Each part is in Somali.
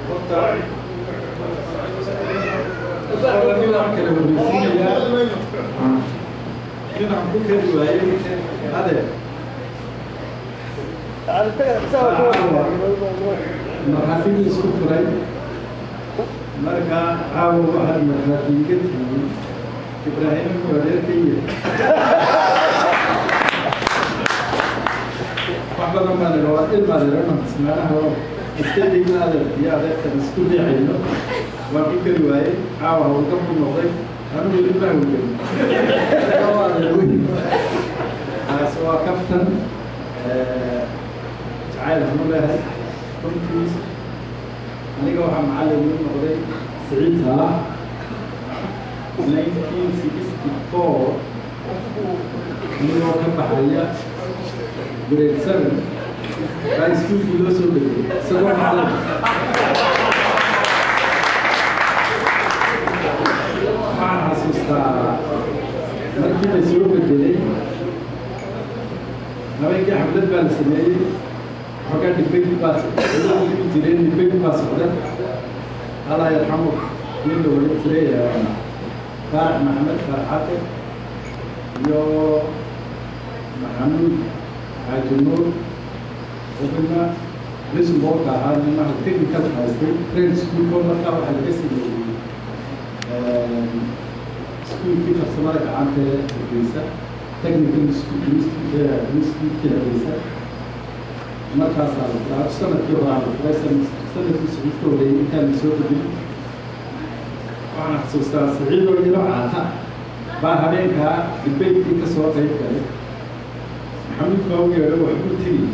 Horta waxaan kala horreysiinayaa inaan ku kari waayey adeer markhaatigii isku furay. Markaa caawa waxaad markhaati iga tihiin Ibraahim inuu adeerkaya. Wax badan baan idha waa ilma adeerana ismaanaha oo iska dayna adeer iyo adeerkan isku riixayno, waan ku kari waayey. Caawa hawlgab ku noqday, anigu weli ma hawlgelin. Waa adeer weyn. Taas waa kaftan jacayl hanu leehay. Runtii aniga waxaa macallin ii noqday Siciid Saalax 1964, anigoo ka baxaya grade 7 baa iskuulkii loo soo degay isagoo macallin. Waxaan xasuustaa markii la soo bedelay habeenkii xaflad baa la sameeyey, waxoogaa debate baa imi jireen, debate baa socday. Allah yarxamu, nin la oran jiray Faarax Maxamed Faarax Cate iyo Maxamuud Xaaji Nuur ubina principalka ahaa, nimaha technical haystay trade schoolko. Markaa waxaa laga sameeyey iskuulkii farsamada gacanta ee Hargeysa, technical institute Hargeysa. Markaasaa la furaa sanadkii horaa la furay, sanadkii Siciid ka horreeyey intaan la soo bedelin. Waxaan xasuustaa Siciid oo yaro caata baa habeenkaa debatekii ka soo qayb galay. Maxamuud baa u yeedho, waxbuu tegi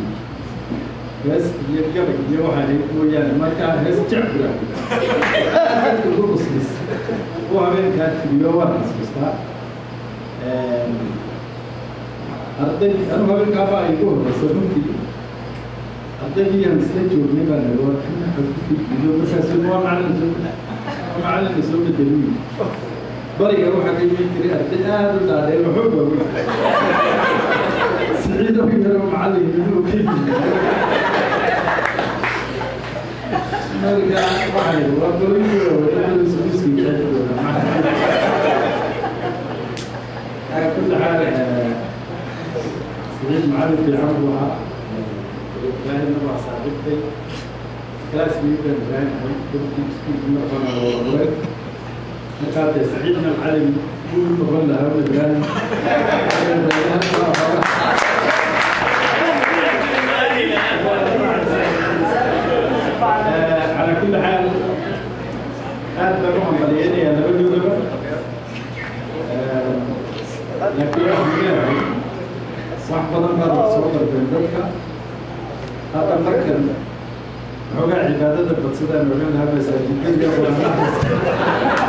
hees iyo gabay iyo waxaa ahayd mooyaane. Markaa hees jecbura dadka ku quslis uu habeenkaa tiriyo, waan xasuustaa. Arday anigu habeenkaa baa igu horreysa runtii. Ardaygii aan isla joognay baa naga waa ku markaas waa macallin soo waa macallin la soo bedelin. Bariga waxaa ka iman jiray arday aada u dhaadheer oo xoog waaweyn. Siciid oo yaro macallin inuu ka yimid, marka waxay waa golooyinkii waaweyn iskuuskii jecel doonaa. Calaa kulli xaal, Siciid macallin fiican buu ahaa. Ibraahimna waa saaxiibtay, classmate baan Ibraahim ahay runtii. Iskuulkii markana la wada furay, markaa dee Siciidna macallin buu u noqon lahaa Ibraahim. Calaa kulli xaal, aad baan u hambaliyeynayaa labadoodaba, laakiin waxaan leeyahay wax badan baad wax soo darbeen dadka. Hadda markan xoogaa cibaadada badsadaan ogan lahaa masaajidda iyo qur-aanaha.